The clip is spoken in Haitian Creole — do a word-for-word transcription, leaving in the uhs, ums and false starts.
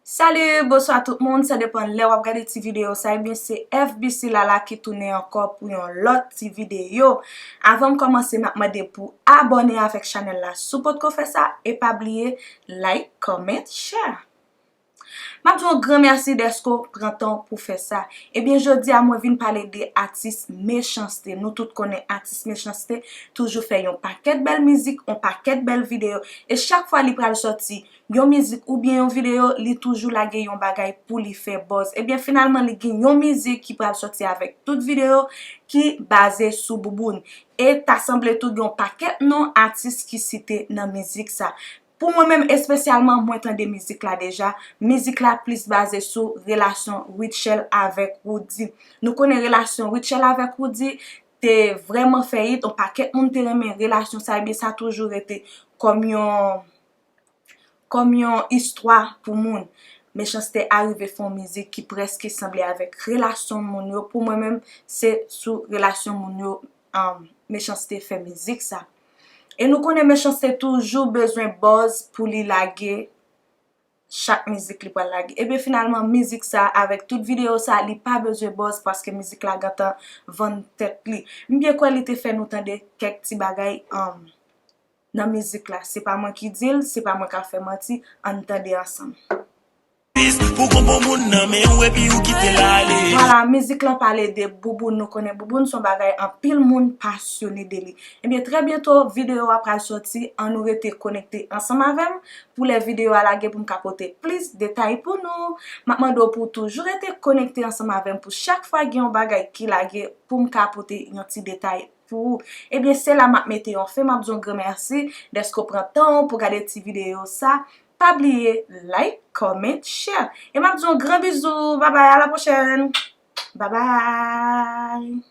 Salut, bonswa tout moun, sa depann lè w ap gade ti videyo sa, ebyen se F B C Lala ki tounen ankò pou yon lòt ti videyo. Avan m kòmanse, m ap mande pou abòne avèk chanèl la si w potko fè sa, e pa bliye like, comment, share. M ap di w yon gran mèsi dèske w pran tan w pou fè sa. Ebyen jodi a mwen vin pale de atis Mechanste. Nou tout konnen atis Mechanste toujou fè yon pakèt bèl mizik, yon pakèt bèl videyo, e chak fwa li pral sòti yon mizik oubyen yon videyo, li toujou lage yon bagay pou li fè buzz. Ebyen finalman li gen yon mizik ki pral sòti avèk tout videyo ki baze sou Bouboun. E ta sanble tou gen yon pakèt non atis ki site nan mizik sa. Pou mwen menm espesyalman, mwen tande mizik la deja. Mizik la plis baze sou relasyon Rutshelle avèk Roody. Nou konnen relasyon Rutshelle avèk Roody te vrèman fè it, yon pakèt moun te renmen relasyon sa, ebyen sa toujou rete kòm yon kòm yon istwa pou moun. Mechanste arive fè yon mizik ki prèske sanble avèk relasyon moun yo. Pou mwen menm, se sou relasyon moun yo um, Mechanste fè mizik sa. E nou konnen Mechanste toujou bezwen buzz pou li lage chak mizik li pral lage. Ebyen finalman mizik sa avèk tout videyo sa li pa bezwen buzz paske mizik la gentan vann tèt li. M byen kwè li te fè nou tande kèk ti bagay um, nan mizik la. Se pa mwen ki di l, se pa mwen k ap fè manti, ann tande ansanm. Pou gon bon moun nan men w epi ou kite l ale. Vwala, mizik lan pale de Bouboun, nou konnen Bouboun se yon bagay anpil moun pasyone de li. Ebyen trè byento videyo a pral sòti, ann nou rete konekte ansanm avè m pou lè videyo a lage pou m ka pote plis detay pou nou. M ap mande w pou w toujou rete konekte ansanm avè m pou chak fwa gen yon bagay ki lage pou m ka pote yon ti detay pou ou. Ebyen se la m ap mete yon fen, m ap di yon gran mèsi dèske w pran tan w pou gade ti videyo sa. Pa bliye like, comment, share. E m ap di yon gran bizou. Babay, a la pwochèn. Babay.